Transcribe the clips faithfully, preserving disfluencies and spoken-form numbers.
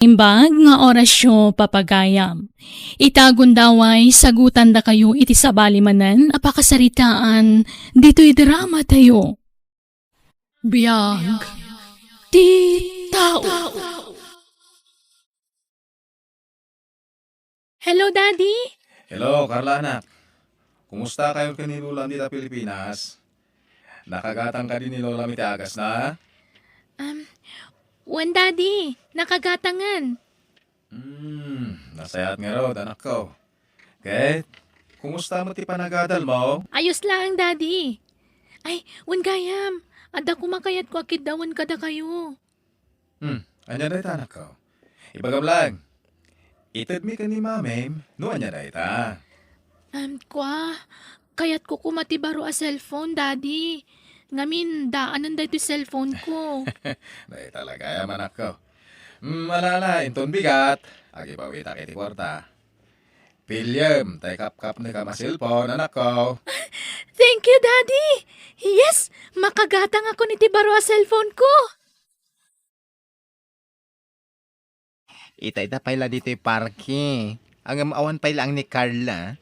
Imbag nga orasyo, papagayam. Ita gundaway, sagutandakayo iti sabali manen a pakasaritaan ditoy drama tayo. Biag ti tao. Hello, Daddy. Hello, Carla, anak. Kumusta kayo ken ni Lolam dita Pilipinas? Nakagatang kadi ni Lolam iti agasna? Um, wen, Daddy. Nakagatangen. Hmm, nasayaat ngarud, anakko. Ket, kumusta met ti panagadalmo? Ayos laeng, Daddy. Ay, wen gayam, adda koma kayatko a kiddawen kadakayo. Hmm, ania dayta, anakko? Ibagam laeng. Itedmi ken ni Mamim no ania dayta. Um, kua, kayatko koma ti baro a cellphone, Daddy. Ngamin, daanen daytoy cellphone ko. Dayta la gayam, anakko. Hmm, ala, ala, inton bigat, agibawitak iti kuarta. Piliem, tay kapkapnekam a cellphone, anakko. Thank you, Daddy! Yes! Makagatangakon iti baro a cellphone ko! Itayda pay la ditoy parke. Ngem awan pay laeng ni Carla.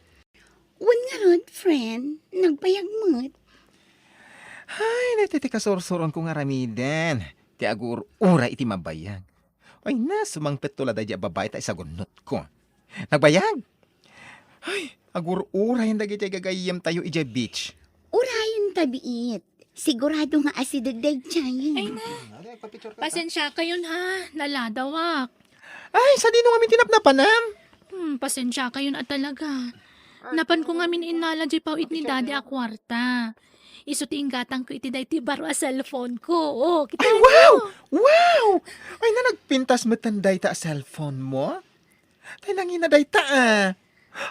Wen ngarud, friend. Nagbayag met. Ay, daytoy ti kasursuronko nga aramiden. Ti agur-uray iti mabayag. Ay, na, sumangpetto la daydi a babai ta isagunnotko. Nagbayag? Ay, agur-urayen dagiti gagayyemtayo idiay beach. Urayen ta biit. Sigurado nga asideg daydiay. Ay, na. Pasensiakayon, ha. Naladawak. Ay, sadino ngamin ti napnapanam? Hmm, pasensiakayon a talaga. Napanko ngamin innala diay paw-it ni Daddy a kuarta. Isu ti inggatangko iti daytoy baro a cellphone ko. Oh, kita. Ay, wow! Wow! Ay, na, nagpintas metten dayta a cellphone mo? Tay nangina dayta, ah.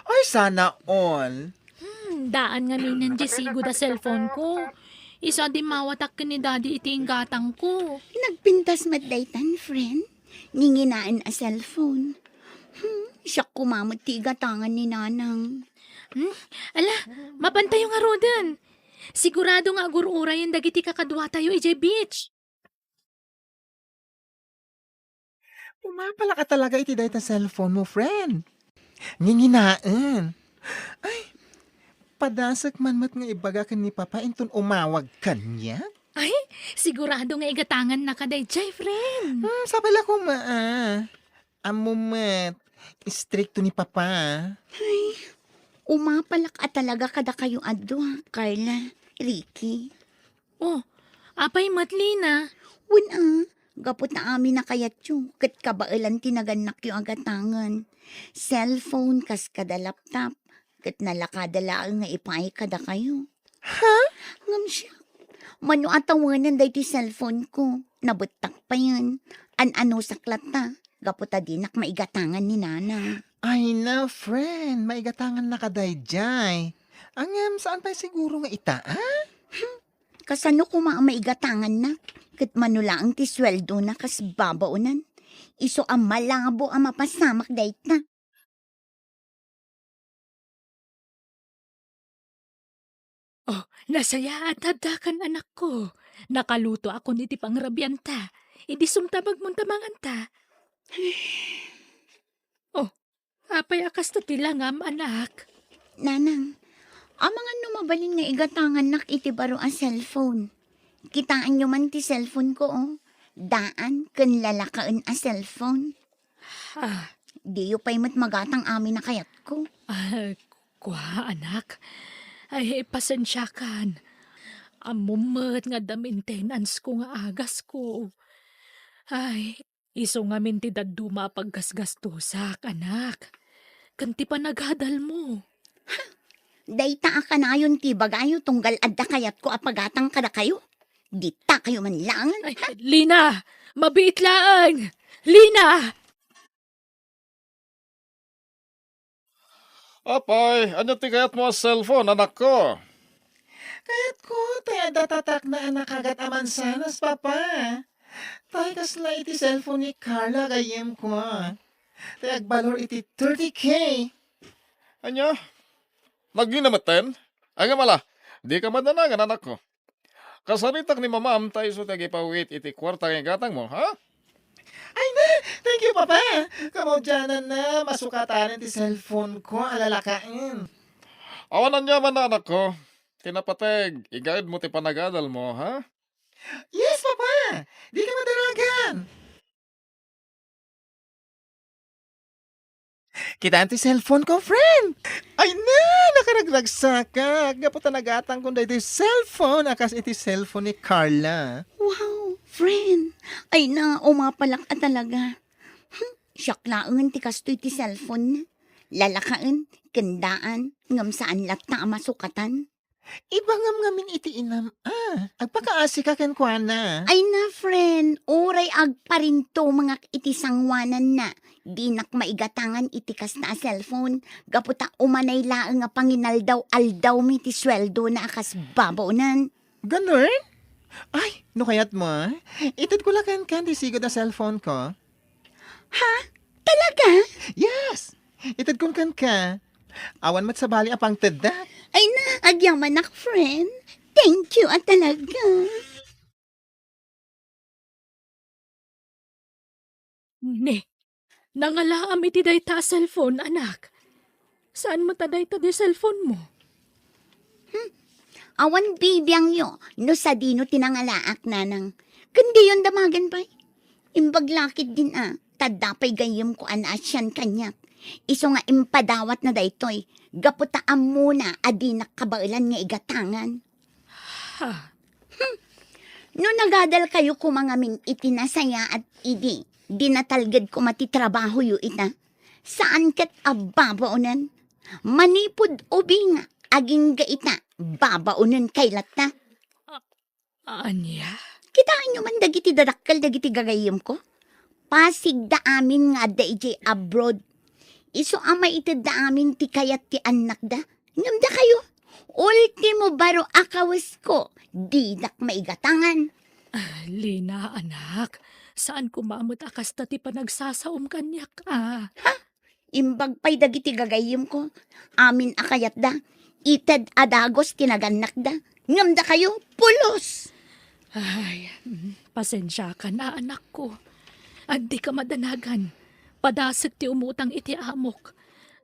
Ay, sana all. Hmm, daan ngaminen diay sigud a cellphone ko. Isu a dimmawatak ken ni Daddy iti inggatangko. Nagpintas met daytan, friend. Nginginaen a cellphone. Hmm, siak koma met ti igatangan ni Nanang. Hmm? Ala, mapantayo ngaruden. Sigurado nga agur-urayen dagiti kakaduatayo idiay beach. Umapalak a talaga iti dayta cellphone mo, friend. Nginginaen. Ay, padasek man met nga ibaga ken ni Papa inton umawag kaniak. Ay, sigurado nga igatangannaka daydiay, friend. Hmm, sabala koma, ah. Ammo met, istrikto ni Papa. Ay, umapalak a talaga kadakayo a dua, Carla, Ricky. Oh, apay met, Lina? Wen a, gapu ta amin a kayatyo, ket kabaelan ti nagannakyo a gatangen. Cellphone kas kada laptop, ket nalakada laeng nga ipaay kadakayo. Ha? Ngem siak, mano a tawenen daytoy cellphone ko? Nabettak payen. An-anusak latta, gapu ta dinak maigatangan ni Nana. Ay na, friend, maigatangannaka daydiay. Ngem, saan pay siguro nga ita, ha? Hmm, kasano koma a maigatangannak? Ket mano laeng ti sueldona kas babaonan? Isu a malabo a mapasamak dayta. Oh, nasayaat addakan, anakko. Nakalutoakon iti pangrabianta. Idi sumtabagmon ta manganta. Oh, apay a kasta ti langam, anak? Nanang, amangan no mabalin nga igatangannak iti baro a cellphone. Kitaenyo man ti cellphone ko, oh. Daan ken lalakaen a cellphone. Ah. Diyo pay met magatang amin a kayatko. Ah, kua, anak. Ay, pasensiakan. Ammom met nga adda maintenance ko nga agasko. Ay, isu ngamin ti dadduma a paggasgastosak, anak. Ken ti panagadalmo. Ha? Dayta a kanayon ti ibagayo tunggal adda kayatko a pagatang kadakayo? Ditakayo man laeng. Ay, Lina! Mabiit laeng! Lina! Apay, ania ti kayatmo a cellphone, anakko? Kayatko, tay adda tatakna a nakagat a mansanas, Papa. Tay kasla iti cellphone ni Carla, gayyemko. Tay agbalor iti thirty K. Ania? Nagina metten? Ngem ala, dika madanangan, anakko. Kasaritak ni mamam ta isu ti agipaw-it iti kuarta nga igatangmo, ha? Ay na! Thank you, Papa! Kamaudiananna, masukatanen ti cellphone ko a lalakaen. Awan aniaman, anakko. Ti napateg, igaedmo ti panagadalmo, ha? Yes, Papa! Dika madanagan! Kitaem ti cellphone ko, friend! Ay na, nakaragragsakak! Gapu ta nagatangkon daytoy cellphone a kas iti cellphone ni Carla. Wow, friend! Ay na, umapalak a talaga. Hmm, siak laengen ti kastoy ti cellphone. Lalakaen, kendaan, ngem saan latta a masukatan. Ibagam ngamin iti inam, a. Agpakaasika kenkuana. Ay na, friend, uray agparintumengak iti sangoananna, dinak maigatangan iti kasta a cellphone, gapu ta umanay laeng a panginaldaw-aldawmi ti sueldona a kas babaonen. Ganun? Ay, no kayatmo, a, itedko la kenka ti sigud a cellphone ko. Ha? Talaga? Yes! Itedkon kenka. Awan met sabali a pangteddak. Ay na, agyamanak, friend. Thank you a talaga. Ne, nangalaam iti dayta a cellphone, anak. Saan met a dayta ti cellphone mo? Hmm. Awan bibiangyo no sadino ti nangalaak, nanang. Ken diyon damagen pay. Imbag la ketdin a, ta adda pay gayyemko a naasian kaniak. Isu nga impadawatna daytoy, gapu ta ammona a dinak kabaelan nga igatangan. Ha? Hmm. No nagadalkayo koma ngamin iti nasayaat idi, di natalged koma ti trabahoyo ita. Saan ket a babaonen. Manipud ubing, agingga ita, babaonen kay latta. A-, ania? Kitaenyo man dagiti dadakkel dagiti gagayyemko? Pasigda amin nga adda idiay abroad. Isu a maitedda amin ti kayat ti annakda. Ngem dakayo, ultimo baro a kawesko, didak maigatangan. Ah, Lina, anak, saan koma met a kasta ti panagsasaom kaniak, a. Ha? Imbag pay dagiti gagayyemko, amin a kayatda, ited a dagus ti nagannakda, ngem dakayo, pulos! Ay, mm, pasensiakan a, anakko. Dika madanagan. Padasek ti umutang iti amok.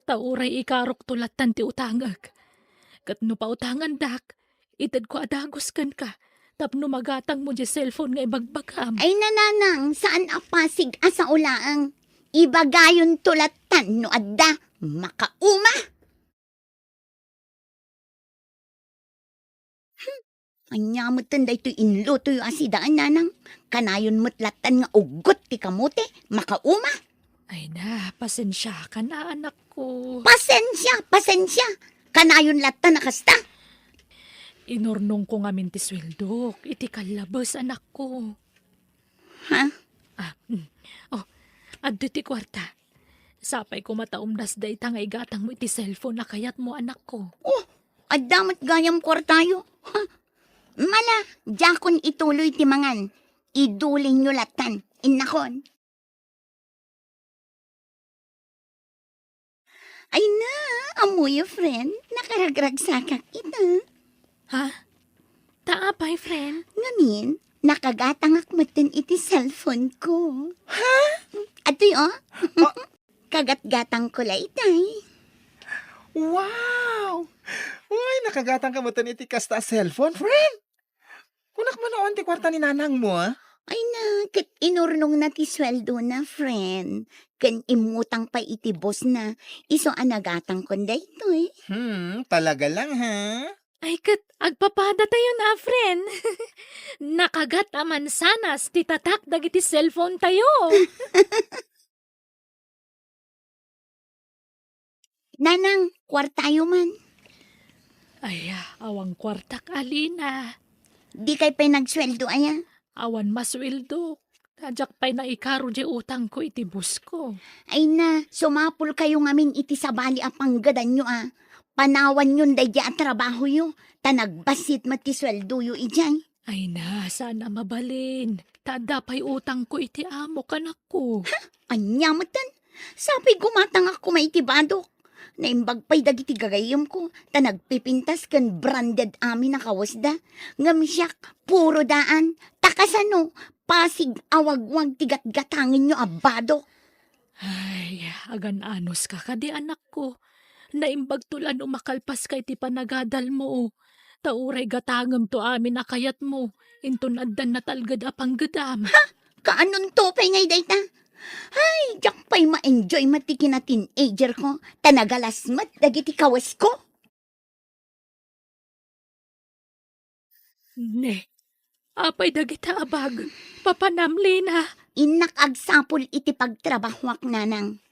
Ta uray ikarokto lattan ti utangek. Ket no pautangandak, itedko a dagus kenka tapno magatangmo diay cellphone nga ibagbagam. Ay, nanang, saan a pasig a sao laeng. Ibagayonto lattan no adda. Makauma! Hmm. Ania metten daytoy inlutoyo a sidaen, nanang? Kanayon met lattan nga uggot ti kamote, makauma. Ay na, pasensiakan a, anakko. Pasensia, pasensia. Kanayon lattan a kasta. Inurnongko ngamin ti sueldok iti kallabes, anakko. Ha? Ah, mm. Oh, adda ti kuarta. Sapay koma ta umdas dayta nga igatangmo iti cellphone a kayatmo, anakko. Oh, adda met gayam kuartayo. Ha? Mala, diakon ituloy ti mangan. Idulinyo lattan. Innakon. Ay na, ammoyo, friend, nakaragragsakak ita. Ha? Ta apay, friend? Ngamin, nakagatangak metten iti cellphone ko. Ha? Adtoy, oh. Ah. Kagatgatangko la itay. Wow! Uy, nakagatangka metten iti kasta a cellphone, friend? Kunak man, awan ti kuarta ni nanangmo, a? Ay na, ket inurnongna ti sueldona, friend. Ken immutang pay iti bossna, isu a nagatangkon daytoy. Hmm, talaga lang, ha? Ay, ket agpapadatayon a, friend. Nakagat a mansanas ti tatak dagiti cellphone tayo. Nanang, kuartayo man. Ay, awan kuartak, Alina. Dikay pay nagsueldo, aya? Awan masueldo. Ta diak pay naikaro diay utangko iti boss ko. Ay na, sumapulkayo ngamin iti sabali a panggedanyo a. Panawanyon daydi a trabahoyo, ta nagbassit met ti sueldoyo idiay. Ay na, saan a mabalin. Ta adda pay utangko iti amok, anakko. Ha? Ania metten? Sapay gumatangak koma iti badok. Naimbag pay dagiti gagayyemko, ta nagpipintas ken branded amin a kawesda. Ngem siak, puro daan. Ta kasano? pasig a wagwag ti gatgatangenyo a badok. Ay, agan-anos ka kadi, anakko. Naimbagto la no makalpas ka iti panagadalmo. Ta uray gatangemto amin a kayatmo, inton addan natalged a panggedam. Ha? Kaanonto pay ngay dayta? Ay, diak pay ma-enjoy met ti kina-teenager ko, ta nagalas met dagiti kawesko. Ne, apay dagita a bag? Papanam, Lina? Innak agsapul iti pagtrabahoak, nanang.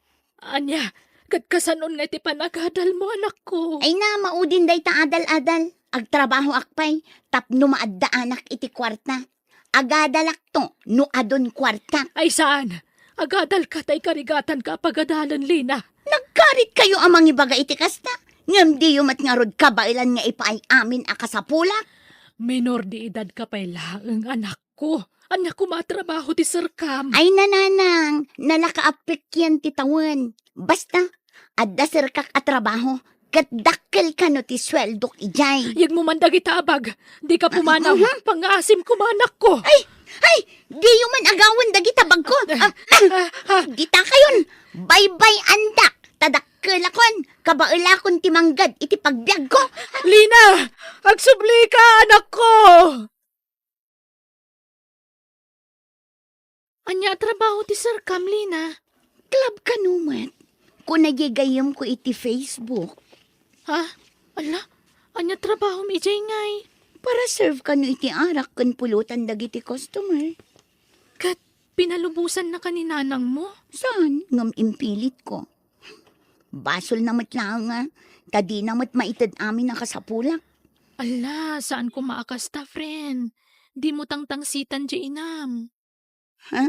Ania, ket kasanon nga iti panagadalmo, anakko? Ay na, maudin dayta adal-adal. Agtrabahoak pay tapno maaddaanak iti kuarta. Agadalakto no adun kuartak. Ay saan! Agadalka ta ikarigatanka a pagadalen, Lina. Nagkaritkayo a mangibaga iti kasta, ngem diyo met ngarud kabaelan nga ipaay amin a kasapulak. Menor de edadka pay laeng, anakko. Ania koma a trabaho ti serkam? Ay, nanang, nalaka a pekien ti tawen. Basta, adda serkak a trabaho, ket dakkel kano ti sueldok idiay. Yegmo man dagita a bag, dika pumanaw. Mhm. Pangngaasim koma, anakko. Ay, ay, diyo man agawen dagita bagko. Ah, ah, ah, ah. Ditakayon, baybay-andak, ta dakkelakon, kabaelakon ti mangged iti pagbiagko. Lina, agsublika, anakko. Ania a trabaho ti serkam, Lina? Club kano met. Kuna diay gayyemko iti Facebook. Ha? Ala, ania trabahom idiay ngay? Para serve kano iti arak ken pulotan dagiti customer. Ket pinalubosannaka ni nanangmo? Saan, ngem impilitko. Basolna met laeng a, ta dina met maited amin a kasapulak. Ala, saan koma a kasta, friend. Dimo tangtangsitan diay inam. Ha?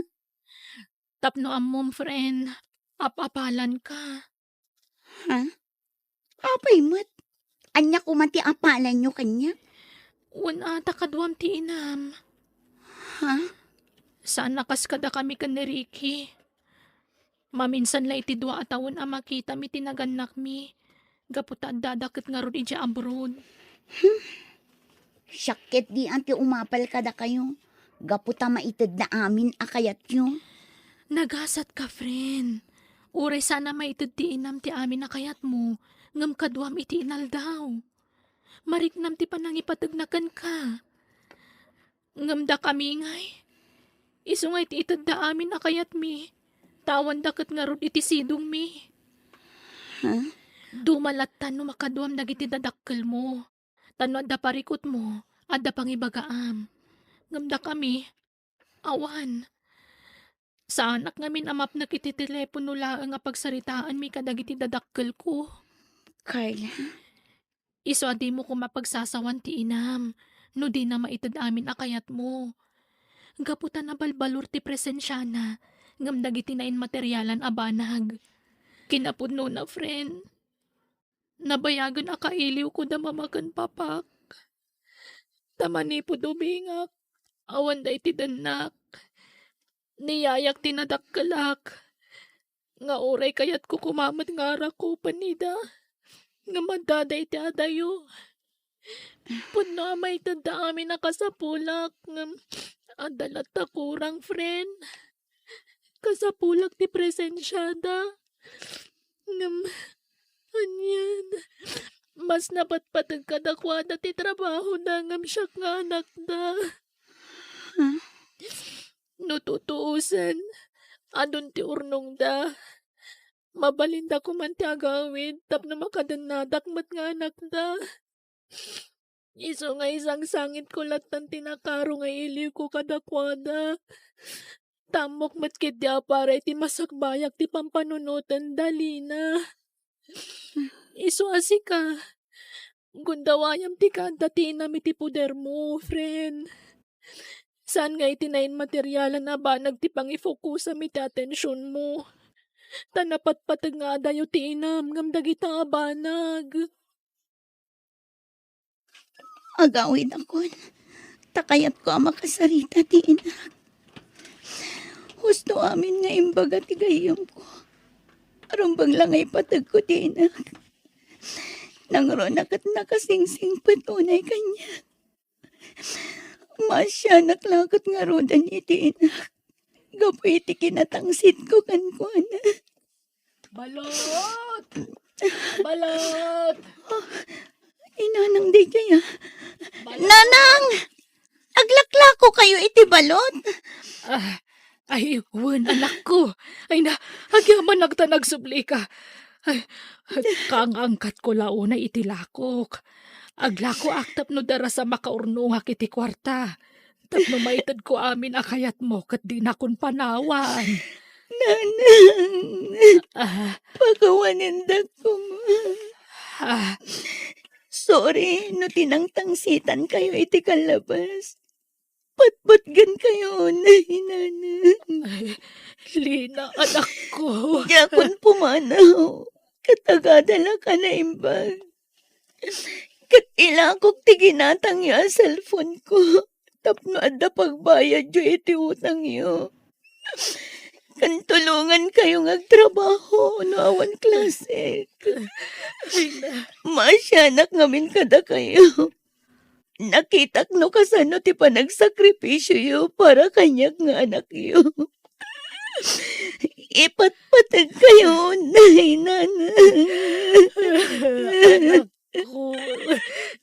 Tapno ammom, friend, ap-apalanka. Ha? Apay met? Ania koma ti apalanyo kaniak? Wen a ta kaduam ti inam. Ha? Saan a kas kadakami ken ni Ricky. Maminsan la iti dua a tawen a makitam iti nagannakmi, gapu ta addada ket ngarud idiay abroad. Hmm. Siak ket dian ti umapal kadakayo, gapu ta maitedda amin a kayatyo. Nagasatka, friend. Uray saan a maited ti inam ti amin a kayatmo, ngem kaduam iti inaldaw. Mariknam ti panangipategna kenka. Ngem dakami ngay, isu nga iti itedda amin a kayatmi, ta awanda ket ngarud iti sidongmi. Ha? Duma lattan no makaduam dagiti dadakkelmo, ta no adda parikutmo, adda pangibagaam. Ngem dakami, awan. Saanak ngamin a mapnek iti telepono laeng a pagsaritaanmi kadagiti dadakkelko. Carla? Isu a dimo koma pagsasawan ti inam no dina maited amin a kayatmo. Gapu ta nabalbalor ti presensiana ngem dagiti nainmaterialan a banag. Kinapudnona, friend, nabayagen a kailiwko da mama ken papak. Ta manipud ubingak, awanda iti dennak. Ni yayak ti nadakkelak, nga uray kayatko koma met nga arakupen ida, ngem addada iti adayo. Pudno a maitedda amin a kasapulak, ngem adda latta kurang, friend. Kasapulak ti presensiada. Ngem, anian, mas napatpateg kadakuada ti trabahoda ngem siak nga anakda. Hmm? No tutuosen, adun ti urnongda. Mabalinda koman ti agawid tapno makadennadak met nga anakda. Isu nga isangsangitko lattan ti nakaro nga iliwko kadakuada. Ta ammok met ketdi a para iti masakbayak ti pampanunotenda, Lina. Isu a sika, gundawayam ti kaadda ti inam iti podermo, friend. Saan nga iti nainmaterialan a banag ti pangifokosam iti atensionmo. Ta napatpateg nga adayo ti inam ngem dagita a banag. Agawidakon, ta kayatko a makasarita ti inak. Husto amin nga imbaga ti gayyemko. Rumbeng la nga ipategko ti inak. Nangruna ket nakasingsingpet unay kaniak. Maasianak la ket ngaruden iti inak gapu iti kinatangsitko kenkuana. Balot! Balot! Inanang daydiay, a. Balot! Nanang! Aglaklako kayo iti balot? Ah, ay, wen, anakko. Ay na, agyamanak ta nagsublika. Ay, kaangangkatko la unay iti lakok. Aglakoak tapno darasa makaurnongak iti kuarta. Tapno maitedko amin a kayatmo ket dinakon panawan. Nanang, ah, pakawanendak koma. Ah. Sorry no tinangtangsitan kayo iti kalabas. Patpatgan kayo, nay, nanang. Ay, Lina, anakko. Diakon pumanaw. Ket agada la ka naimbag. Ket ilakok ti ginatangyo a cellphone ko tapno adda pagbayadyo iti utangyo. Ken tulongan kayo nga agtrabaho no awan klasek. Ay na. Maasianak ngamin kadakayo. Nakitak no kasano ti panagsakripisioyo para kaniak nga anakyo. Ipatpateg kayo, nay, nanang. Anakko,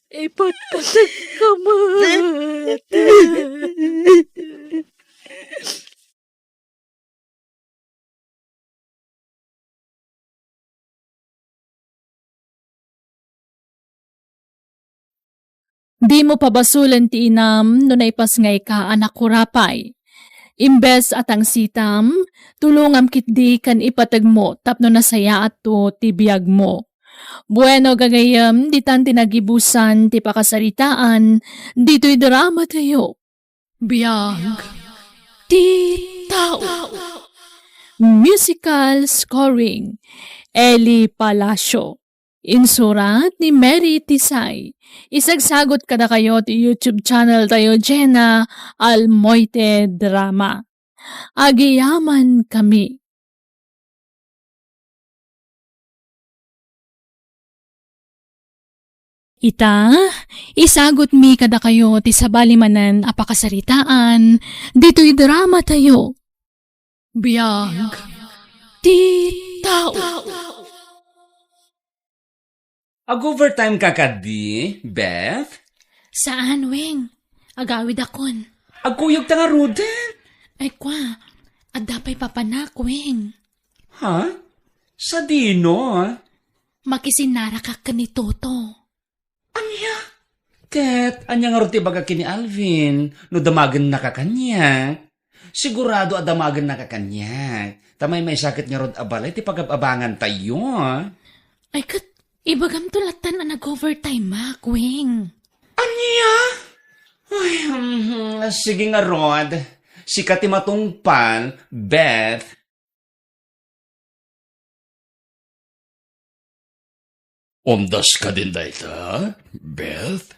ipatpateg ka met. Dimo pabasolen ti inam no naipasngayka a nakurapay. Imbes a tangsitam, tulongam ketdi ken ipategmo tapno nasayaatto ti biagmo. Bueno, gagayyem, ditan ti nagibusan ti pakasaritaan ditoy dramatayo. Biag ti tao. Musical scoring, Eli Palacio. Insurat ni Mary Tisay. Isagsagot kadakayo ti YouTube channel tayo, Jenna Almoite Drama. Agiyaman kami. Ita, isagutmi kadakayo ti sabali manen a pakasaritaan ditoy dramatayo. Biag ti tao. Ag-overtime ka kadi, Beth? Saan, Weng. Agawidakon. Agkuyogta ngaruden? Ay, kwa, adda pay papanak, Weng. Ha? Sadino? Makisinnaraka ken ni Toto. Ania? Ket ania ngarud ti ibaga ken ni Alvin no damagennaka kaniak? Sigurado a damagennaka kaniak. Ta maymaysa ket ngarud a balay ti pagab-abangantayo. Ay, ket ibagamto lattan a nag-overtime-ak, Weng. Ania? Ay, mhm, sige ngarud. Sika ti matungpal, Beth. Umdas kadin dayta, Beth?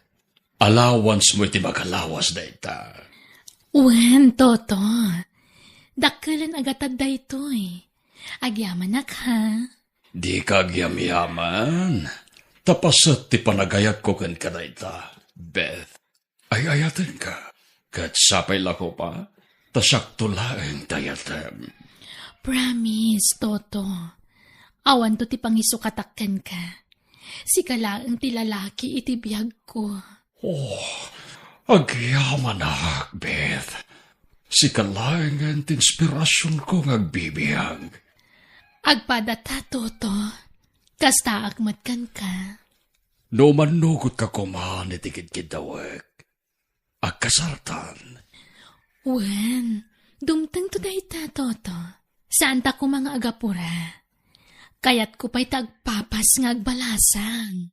Allowance mo iti makalawas dayta. Wen, Toto. Dakkelen a gatad daytoy. Agyamanak, ha? Dika agyamyaman. Ta paset ti panagayatko kenka dayta, Beth. Ay-ayatenka, ket sapay la koma, ta siakto laeng ti ayatem. Promise, Toto. Awanto ti pangisukatak kenka. Sika laeng ti lalaki iti biagko. Oh, agyamanak, Beth. Sika laengen ti inspirasionko nga agbibiag. Agpadata, Toto. Kastaak met kenka. No mannugotka koma iti kidkiddawek, agkasartan. Wen, dumtengto dayta, Toto. Saanta koma nga agapura. Kayatko pay ta agpapas nga agbalasang.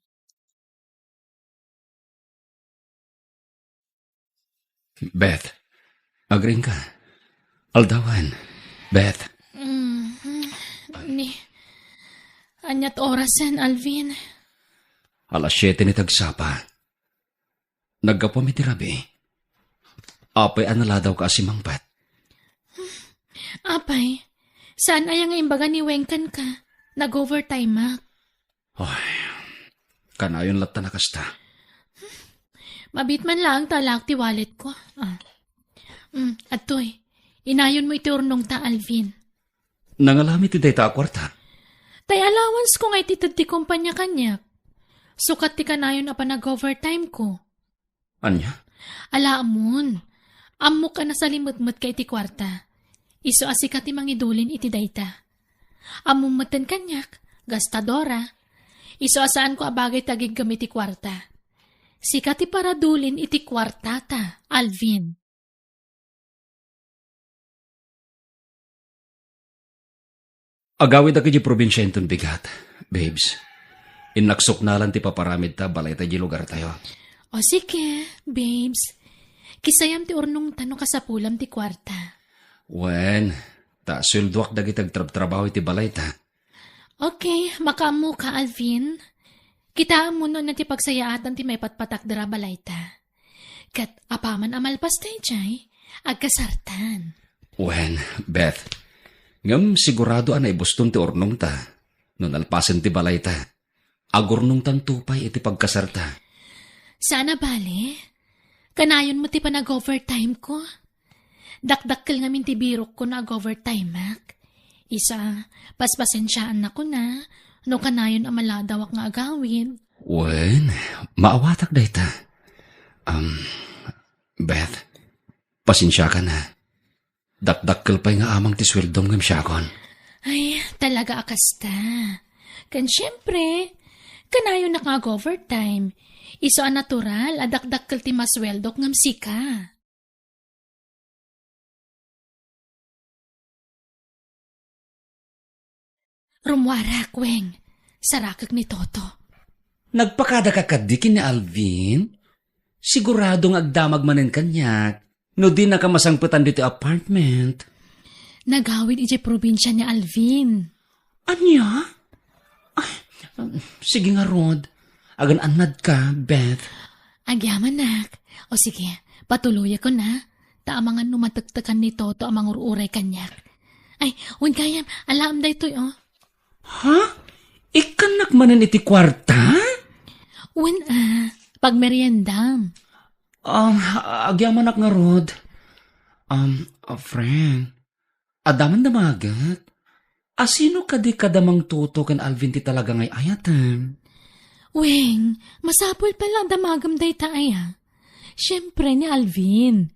Beth, agriingka. Aldawan, Beth. Mhm. Ni, aniat orasen, Alvin? Alas siete ni tagsapa. Naggapuam iti rabii. Apay a naladawka a simmangpet? Apay, saan aya nga imbaga ni Weng kenka? Nag-overtime-ak. Ay, kanayon latta a kasta. Mabiit man laeng ta alaek ti walletko. Ah. Mm, adtoy. Inayonmo iti urnongta, Alvin. Nangalami ti dayta a kuarta? Tay allowanceko nga iti ted ti kompania kaniak. Sukat ti kanayon a panag-overtimeko. Ania? Ala, ammon. Ammok a nasalimetmetka iti kuarta. Isu a sika ti mangidulin iti dayta. Ammom metten kaniak, gastadora. Isu a saanko a bagay ti agiggem iti kuarta. Sika ti paradulin iti kuartata, Alvin. Agawidak idiay probinsia inton bigat, babes. Innak suknalan ti paparamidta, balayta idiay lugartayo. O sige, babes. Kisayam ti urnongta no kasapulam ti kuarta. Wen, ta sueldoak dagiti agtrabtrabaho iti balayta. Okay, makaammoka, Alvin. Kitaemmo no ania ti pagsayaatan ti maipatpatakder a balayta. Ket apaman a malpas daydiay, agkasartan. Wen, Beth, ngem sigurado a naibuston ti urnongta no nalpasen ti balayta. Agurnongtanto pay iti pagkasarta. Saan a bale? Kanayon met ti panag-overtimeko. Dakdakkel ngamin ti birokko no ag-overtimeak. Isu a, paspasensiaannakon a, no kanayon a maladawak nga agawid. Wen, maawatak dayta. Um, Beth, pasensiakan a. Dakdakkel pay nga amang ti sueldom ngem siakon. Ay, talaga a kasta. Ken siempre, kanayonak nga ag-overtime. Isu a natural a dakdakkel ti masueldok ngem sika. Rummuarak, Weng. Sarakek ni Toto. Nagpakadaka kadi ken ni Alvin? Sigurado nga agdamag manen kaniak no dinaka masangpetan ditoy apartment. Nagawid idiay probinsia ni Alvin. Ania? Ay, um, sige ngarud. Agan-annadka, Beth. Agyamanak. O sige, patuloyakon a. Ta amangan no matektekan ni Toto a mangur-uray kaniak. Ay, wen gayam, alaem daytoy, o. Ha? Ikkannak manen iti kuarta? Wen a, pagmeriendam. Um, agyamanak ngarud. Um, a friend, adda man damagek? A sino kadi kada Mang Toto ken Alvin ti talaga nga ay-ayatem? Weng, masapul pay la a damagem dayta aya. Siempre ni Alvin.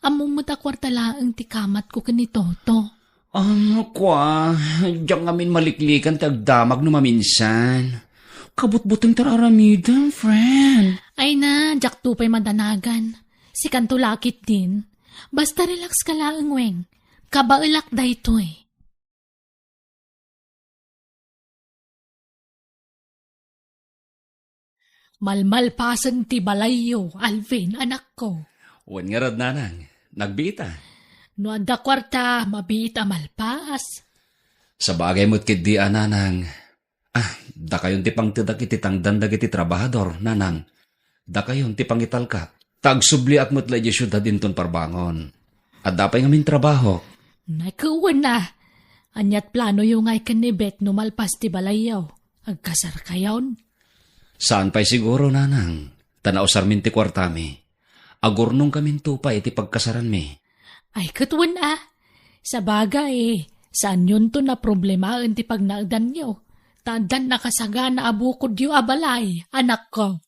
Ammom met a kuarta laeng ti kamatko ken ni Toto. Um, kua, diak ngamin maliklikan ti agdamag no maminsan. Kabutbuteng ti ar-aramidem, friend. Ay na, diakto pay madanagan. Sikanto la ketdin. Basta relax ka laeng, Weng. Kabaelak daytoy. Malmalpasen ti balayyo, Alvin, anakko. Wen ngarud, nanang, nagbiit a. No adda kuarta, mabiit a malpas. Sabagay met ketdi a, nanang. Ah, dakayon ti pangtedak iti tangdan dagiti trabahador, nanang. Dakayon ti pangitalkak. Ta agsubliak met la idiay siudad inton parbangon. Adda pay ngamin trabaho. Nagkuwen a. Aniat planoyo ngay ken ni Beth no malpas ti balayyo? Agkasarkayon? Saan pay siguro, nanang. Ta nausarmin ti kuartami. Agurnongkaminto pay iti pagkasaranmi. Ay, ket wen a. Sabagay, saanyonto naproblemaen ti pagnaedanyo. Ta addan nakasagana a bukodyo a balay, anakko.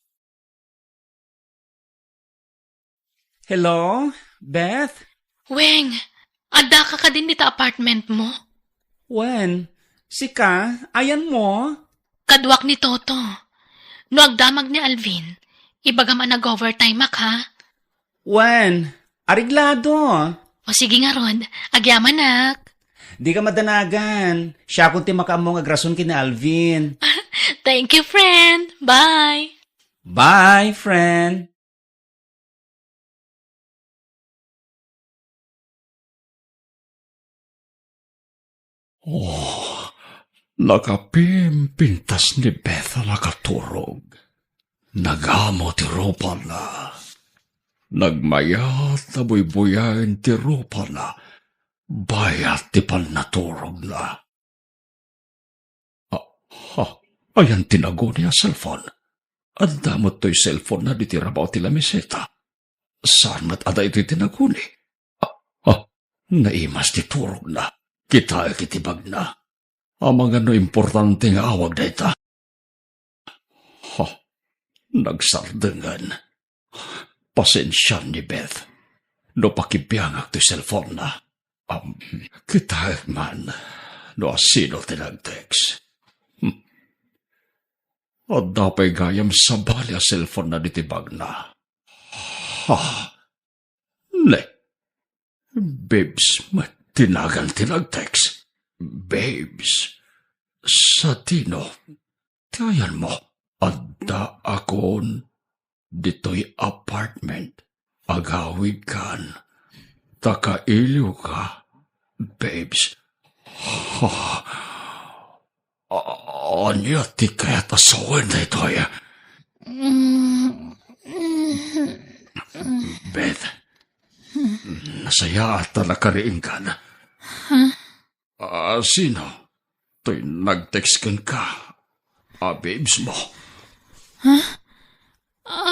Hello, Beth? Weng, addaka kadin dita apartment mo? Wen, sika, ayanmo? Kaduak ni Toto. No agdamag ni Alvin, ibagam a nag-overtime ak, ha? Wen, areglado. O sige ngarud, agyamanak. Dika madanagan. Siakon ti makaammo nga agrason ken ni Alvin. Thank you, friend. Bye. Bye, friend. Oh, nakapimpintas ni Beth a nakaturog. Nagamo ti rupana. Nagmayat a buybuyaen ti rupana. Bayat ti pannaturogna. Ah, ha, ayan ti naguni a cellphone? Adda met toy cellphone-na ditoy rabaw ti lameseta. Saan met a daytoy ti naguni? Ah, ah, naimas ti turogna. Kitaek iti bagna. Amangan no importante nga awag dayta. Ha, nagsardengen. Pasensian ni Beth no pakibiangak ti cellphone-na. Am, kitaek man no asino ti nag-text. Hmm. Adda pay gayam sabali a cellphone-na ditoy bagna. Ha? Ne. Babes met ti nagan ti nag-text. Babes. Sadino ti ayanmo? Addaakon ditoy apartment. Agawidkan. Ta kailiwka, babes. Ha? A-, ania ti kayat a sawen daytoy? Beth, nasayaat ta nakariingkan. Ha? Ah, sino? Toy nag-text kenka a babes mo. Ha?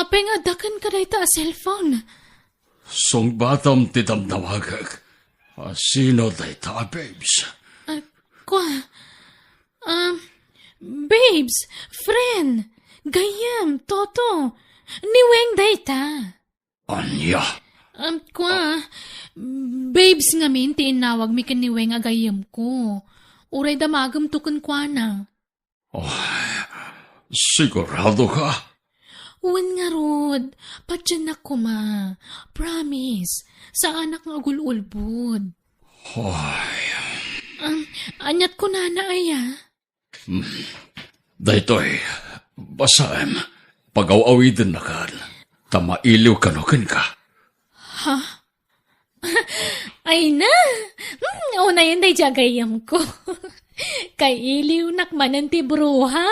Apay nga adda kenka dayta a cellphone? Sungbatam ti damdamagek. Ah, sino dayta a babes? Ah, kua, um, babes, friend, gayyem, Toto, ni Weng dayta. Ania? Um, kua, babes ngamin ti innawagmi ken ni Weng a gayyemko. Uray damagemto kenkuana. Oh, sigurado ka? Wen ngarud, patiennak koma. Promise, saanak nga agul-ulbod. Hoy. Um, aniat kunana aya? Hmm. Daytoy, basaem. Pagaw-awidennakan, ta mailiw kano kenka. Ha? Ay na! Hmm, unayen daydiay a gayyemko. Kailiwnak manen ti bruha.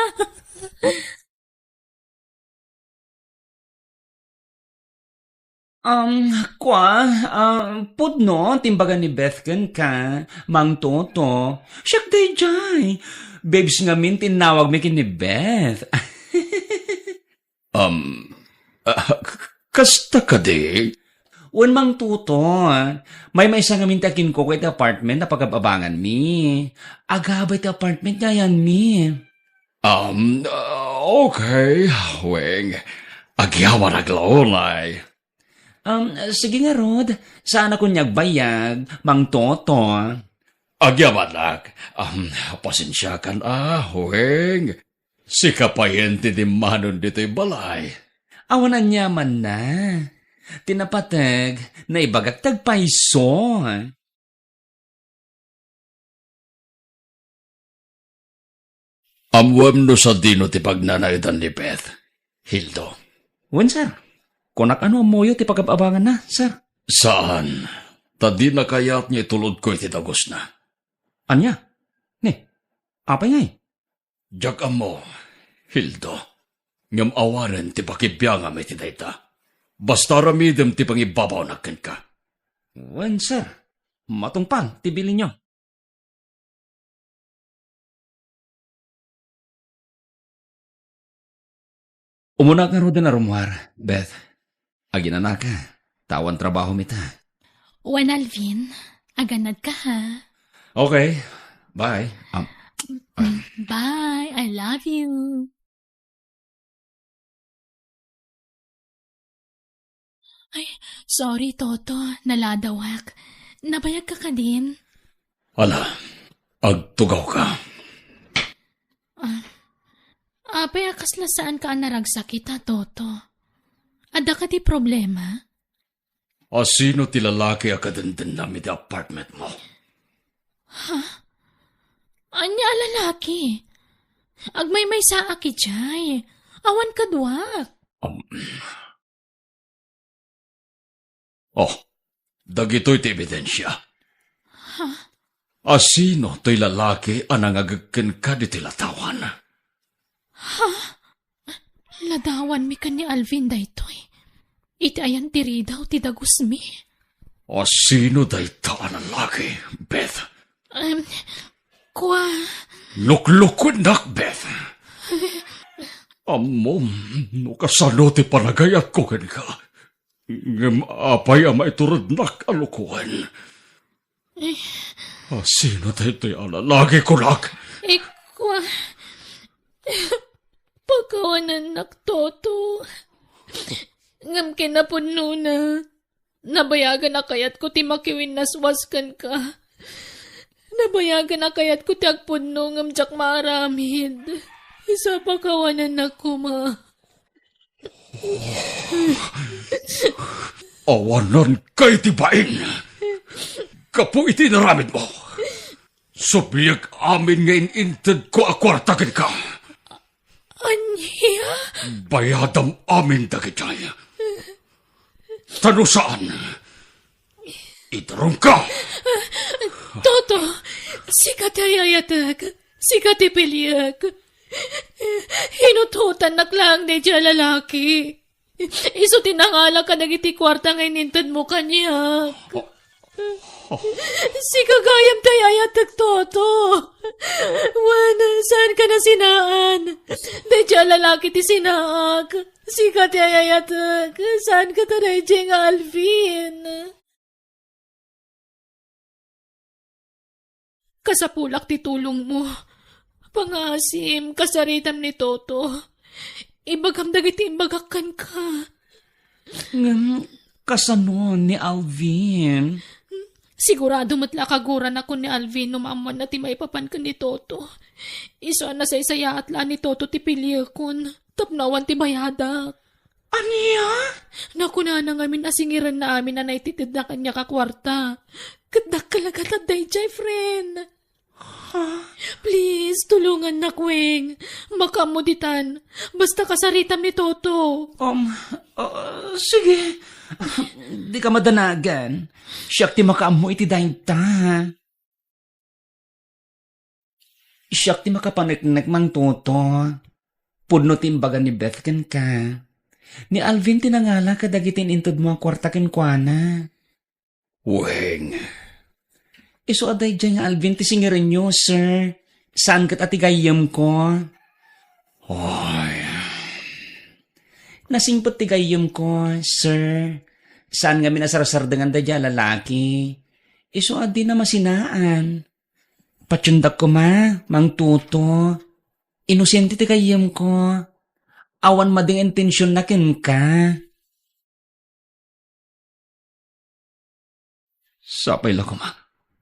Um, kua, ah, pudno ti imbaga ni Beth kenka, Mang Toto. Siak daydiay. Babes ngamin ti innawagmi ken ni Beth. Um, ah, k-, kasta kadi? Wen, Mang Toto, maymaysa ngamin ti akinkuko iti apartment a pagab-abanganmi. Agaba iti apartment nga ayanmi. Um, ah, okay, Weng. Agyaman aglaunay. Um, sige ngarud, saan a kuniak bayag, Mang Toto. Agyamanak, um, pasensiakan a, Weng. Sika payen ti dimmanon ditoy balay. Awan aniamanna. Ti napateg, naibagak ti agpayso. Ammoem no sadino ti pagnanaedan ni Beth, Hildo? Wen, sir. Kunak a no ammoyo ti pagab-abanganna, sir. Saan, ta dina kayat nga itulodko iti dagusna. Ania? Ni, apay ngay? Diak ammo, Hildo, ngem awanen ti pakibiangam iti dayta. Basta aramidem ti pangibabawnak kenka. Wen, sir. Matungpal ti bilinyo. Umunak ngaruden a rummuar, Beth. Aginanaka, ta awan trabahom ita. Wen, Alvin, aganadka, ha? Okay, bye. Um, ah. Bye, I love you. Ay, sorry, Toto, naladawak. Nabayagka kadin? Ala, agtugawka. Ah, apay a kasla saanka a naragsakit, ha, Toto? Adda kadi problema? A sino ti lalaki a kadendennam iti apartment mo? Ha? Ania a lalaki? Agmaymaysaak idiay. Awan kaduak. Um. Oh, dagitoy ti ebidensia. Ha? A sino toy lalaki a nangagek kenka ditoy latawan? Ha? Ladawanmi ken ni Alvin daytoy. Iti ayan ti ridaw ti dagusmi. A sino dayta a lalaki, Beth? Em, kua. Luklukuennak, Beth. Ammom no kasano ti panagayatko kenka. Ngem apay a maiturednak a lokoen? Eh. A, sino daytoy a lalaki, kunak? Ikua, pakawanennak, Toto. Ngem kinapudnona, nabayagen a kayatko ti makiwinnaswas kenka. Nabayagen a kayatko ti agpudno ngem diak maaramid. Isu a pakawanennak koma. Awanenka iti bain gapu iti inaramidmo. Subliek amin nga in-intedko a kuarta kenka. Ania? Bayadam amin dagitoy. Ta no saan, iturongka! Toto, sika ti ayatek, sika ti piliek. Inuthotannak laeng daydiay a lalaki. Isu ti nangala kadagiti kuarta nga inintedmo kaniak. Sika gayam ti ayatek, Toto. Wen, saanka nasinaan. Daydiay a lalaki ti sinaak. Sika ti ayatek. Saanka ta daydiay nga Alvin. Kasapulak ti tulongmo. Pangaasim, kasaritam ni Toto. Ibagam dagiti imbagak kenka. Ngem kasano ni Alvin? Sigurado met la a kaguranakon ni Alvin no maammoanna ti maipapan ken ni Toto. Isu a nasaysayaat la ni Toto ti piliekon tapno awan ti bayadak. Ania? Nakunana ngamin a singirenna amin a naititedna kaniak a kuarta. Ket dakkel a gatad daydiay, friend. Ha? Please, tulongannak, Weng. Makaammo ditan. Basta kasaritam ni Toto. Um, uh, sige. Dika madanagan. Siak ti makaammo iti dayta. Siak ti makapaneknek, Mang Toto. Pudno ti imbaga ni Beth kenka. Ni Alvin ti nangala kadagiti in-intedmo a kuarta kenkuana. Weng. Isu a daydiay nga Alvin ti singirenyo, sir. Saan ket a ti gayyemko? Oy. Nasingpet ti gayyemko, sir. Saan ngamin a sarsardengan daydiay a lalaki. Isu a dina masinaan. Patiendak koma, Mang Toto. Inosente ti gayyemko. Awan madi nga intensionna kenka. Sapay la koma,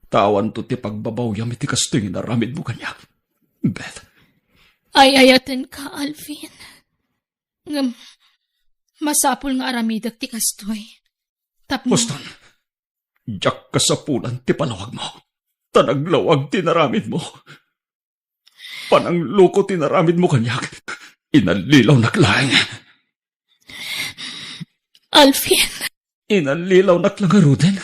ta awanto ti pagbabawyam iti kastoy nga inaramidmo kaniak, Beth. Ay-ayatenka, Alvin. Ngem, masapul nga aramidek ti kastoy. Tapno Boston, diak kasapulan ti palawagmo, ta naglawag ti inaramidmo. Panangloko ti inaramidmo kaniak. Inallilawnak laeng. Alvin. Inallilawnak la ngaruden.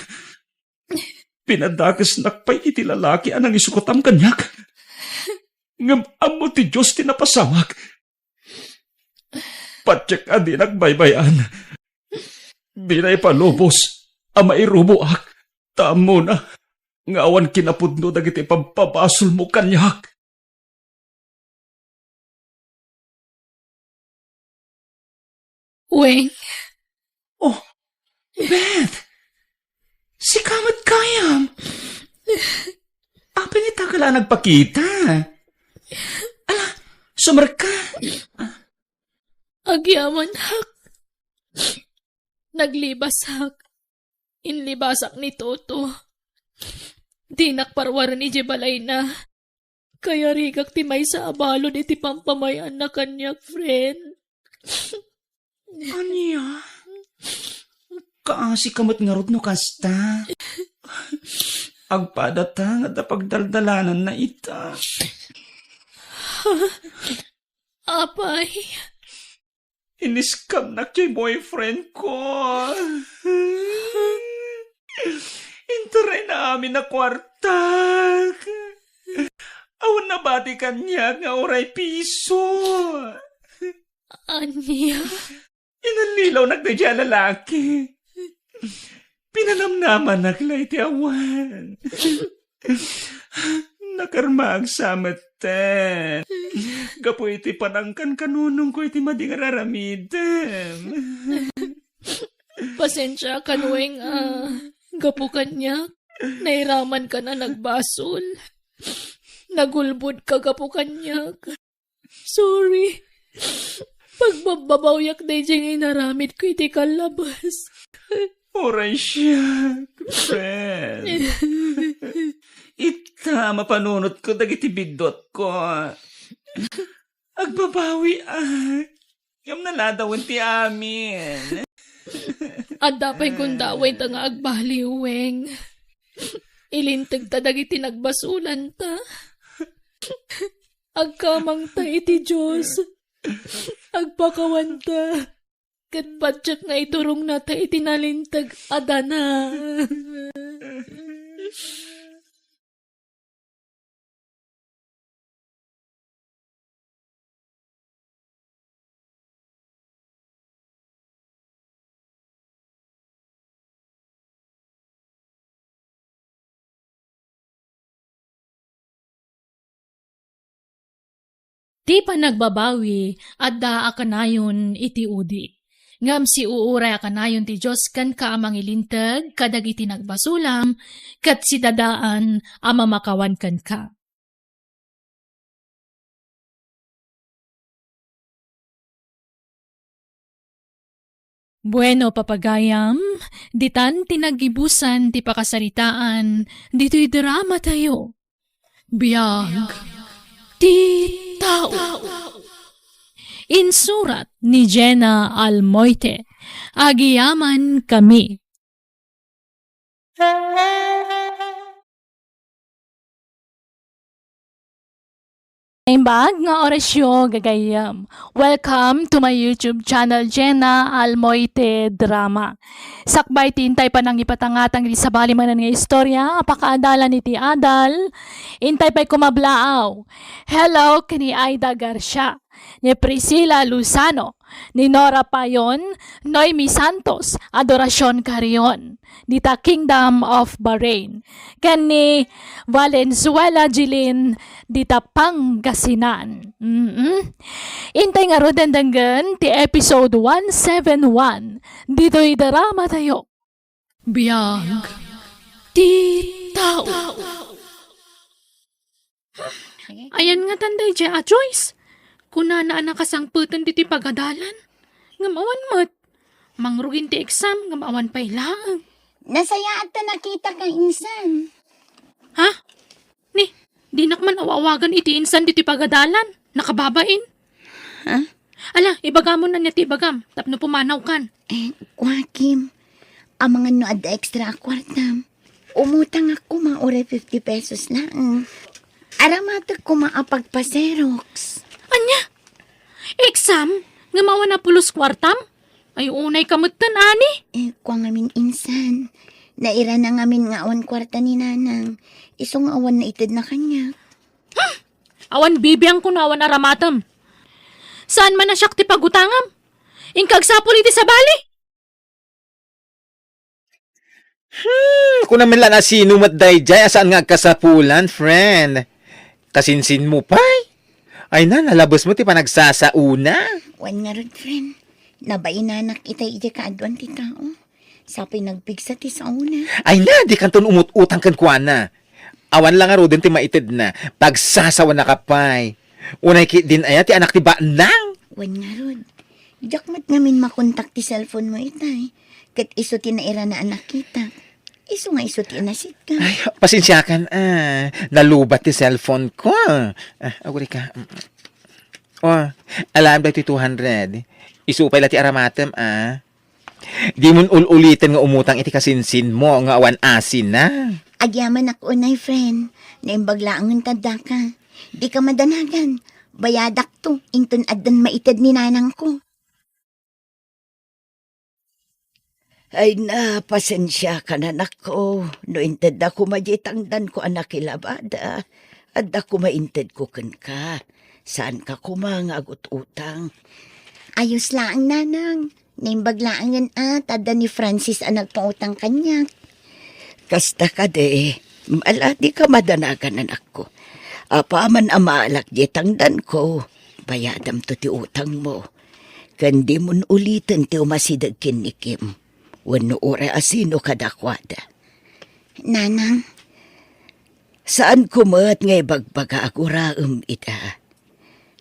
Pinadakesnak pay iti lalaki a nangisukatam kaniak. Ngem ammo ti Dios ti napasamak. Patiek a dinak baybay-an. Dina ipalubos a mairuboak, ta ammona nga awan kinapudno dagiti pagpabasolmo kaniak. Weng. Oh, Beth! Sika met gayam! Apay nga ita ka la nagpakita? Ala, sumerka! Agyamanak. Naglibasak. Inlibasak ni Toto. Dinak parwaren idiay balayna. Kayarigak ti maysa a balud iti pampamay-anna kaniak, friend. Ania? Kaasi ka met ngarud no kasta. Agpadata nga adda pagdaldalananna ita. Apay. Iniskamnak ti boyfriend ko. Intarayna amin a kuartak. Awan nabati kaniak nga uray piso. Ania? Inallilawnak daydiay a lalaki. Pinanamnamanak la iti awan. Nakarmaag sa metten. gapu iti panangkankanunongko iti madi nga ar-aramidem. Pasensiakan, Weng, a gapu kaniak, nairamankan a nagbasol. Nagulbodka gapu kaniak. Sorry. Pagbabbabawiak daydiay nga inaramidko iti kallabas. Uray siak, friend. Ita, mapanunotko dagiti biddutko. Agbabawiak. Ngem naladawen ti amin. Adda pay gundawayta nga agbaliw, Weng. Ilintegta dagiti nagbasolanta. Agkamangta iti Dios. Agpakawanta. Ket patiek nga iturongnata iti nalinteg a dana. Ti panagbabawi, adda a kanayon iti udi. Ngem siuuray a kanayon ti Dios kenka a mangilinteg kadagiti nagbasolam, ket sidadaan a mamakawan kenka. Bueno, papagayam, ditan ti naggibusan ti pakasaritaan ditoy drama tayo. Biag ti tao. Insurat ni Jenna Almoite. Agiyaman kami. Naimbag nga orasyo, gagayyem. Welcome to my YouTube channel, Jenna Almoite Drama. Sakbay ti intay panangipatangatang iti sabali manen nga istorya a pakaadalan iti adal, intay pay kumablaaw. Hello, ken ni Aida Garcia, ni Priscilla Lozano, ni Nora Payon, Noemi Santos, Adoracion Carrion, dita Kingdom of Bahrain, ken ni Valenzuela Jilin, dita Pangasinan. Mm-mm. Intay ngaruden denggen ti episode one seven one, ditoy drama tayo. Biag ti tao. Ayan ngatan daydiay a Joyce? Kunana a nakasangpeten ditoy pagadalan. Ngem awan met. Mangrugin ti exam, ngem awan pay laeng. Nasayaat ta nakitaka, insan. Ha? Ni, dinak man aw-awagan iti insan ditoy pagadalan. Nakababain. Ha? Ala, ibagamon ania ti ibagam, tapno pumanawkan. Eh, kua, Kim, amangan no adda extra a kuartam. Umutangak koma uray fifty pesos laeng. Aramatek koma a pagpa-Xerox. Ania? Exam? Ngem awan a pulos kuartam? Ay, unayka metten, ani? Eh, kua ngamin, insan. Nairana ngamin nga awan kuarta ni nanang. Isu nga awan naitedna kaniak. Hmm! Awan bibiangko no awan aramatem. Saan man a siak ti pagutangam? Inka agsapul iti sabali? Hmm, kuna met la a sino met daydiay a saan nga agkasapulan, friend. Kasinsinmo pay? Ay na, nalabesmo ti panagsasaona. Wen ngarud, friend. Nabainanak itay idiay kaaduan ti tao. Sa pay nagpigsa ti saona. Ay na, dikanton umut-utang kenkuana. Awan la ngaruden ti maitedna. Pagsasawanaka pay. Unay ketdin aya ti anak ti banang? Wen ngarud. Diak met ngamin makontak ti cellphone mo itay. Ket isu ti nairana a nakitak. Isu nga isu ti inasitka. Ay, pasensiakan, ah. Nalubat ti cellphone ko. Ah, agurayka. Mm. Oh, alaem daytoy two hundred. Isu pay la ti aramatem, ah. Dimon ul-uliten nga umutang iti kasinsinmo nga awan asina. Agyamanak unay, friend. Naimbag laengen ta addaka. Dika madanagan. Bayadakto, inton addan maited ni nanangko. Ay na, pasensiakan, anakko, no intedda koma diay tangdanko a nakilabada, adda koma intedko kenka. Saanka koma nga agut-utang. Ayos laeng, nanang. Naimbag laengen a ta adda ni Francis a nagpautang kaniak. Kasta kadi, ala, dika madanagan, anakko. Apaman a maalak diay tangdanko, Bayadamto ti utangmo, ken dimon uliten ti umasideg ken ni Kim wenno uray a sino kadakuada. Nanang, saanko met nga ibagbaga a guraem ida.